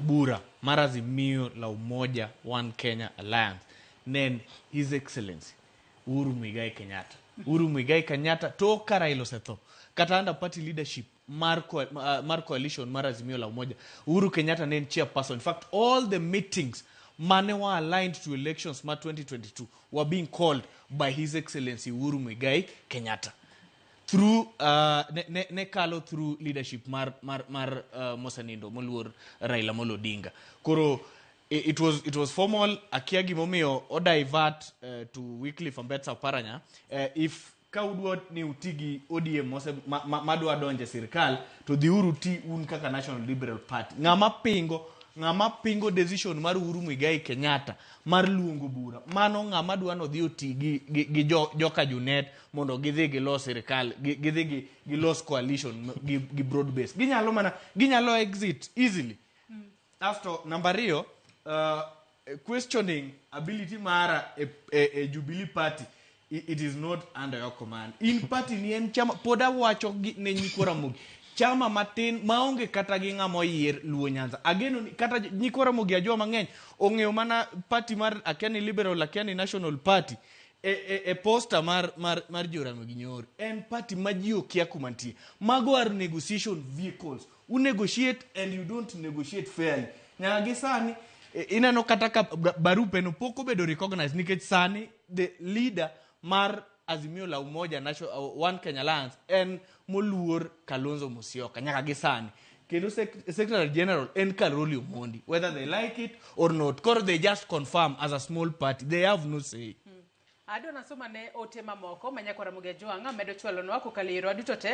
bura mar Azimio la Umoja One Kenya Alliance ne en His Excellency Uhuru Muigai Kenyatta. Uhuru Muigai Kenyatta tok ka Raila osetho kata under party leadership mar coalition mar Azimio la Umoja, Uhuru Kenyatta ne en chairperson. In fact, all the meetings mane were aligned to elections mar 2022 were being called by His Excellency Uhuru Muigai Kenyatta through ne kalo through leadership mar mosenindo moluor Raila Amolo Odinga. Koro it was formal. Akia gimomiyo o divert to Wycliffe Ambetsa Oparanya. If ka udwa ni uti gi ODM mose madwa donjo e sirikal, to dhiuru ti un kaka National Liberal Party. Ng'ama pingo decision mar Uhuru Muigai Kenyatta mar luongo bura mano, ng'ama dwa nodhi oti gi joka Junet mondo gidhi gilos sirikal, gidhi gilos coalition gi broad base, ginyalo mana ginyalo exit easily. Asto namba 2, questioning ability mara e Jubilee Party, it is not under your command. In party ni en chama pod awacho ne nyikwa Ramogi, chama matin maonge kata gi ng'ama oyier Luo Nyanza. Ageno ni kata nyikwa Ramogi Ajwa mang'eny ong'eyo mana party mar, akia ni Liberal, akia ni National Party e poster mar Joramogi Nyoro. En party ma ji okia kuma nitie. Mago are negotiation vehicles. U negotiate and you don't negotiate fairly. Nyaka gi sani ineno kata ka barupe no pok obedo recognized, nikech sani the leader mar Azimio la Umoja National, One Kenya Alliance en moluor Kalonzo Musyoka nyaka gi sani, kendo secretary general en Caroli Omondi, whether they like it or not. Koro they just confirm as a small party, they have no say. Adwa nasoma ne ote mamoko ma nyakwa Ramogi Ajwang' medo chwalonwa kokalo e yorwa duto te.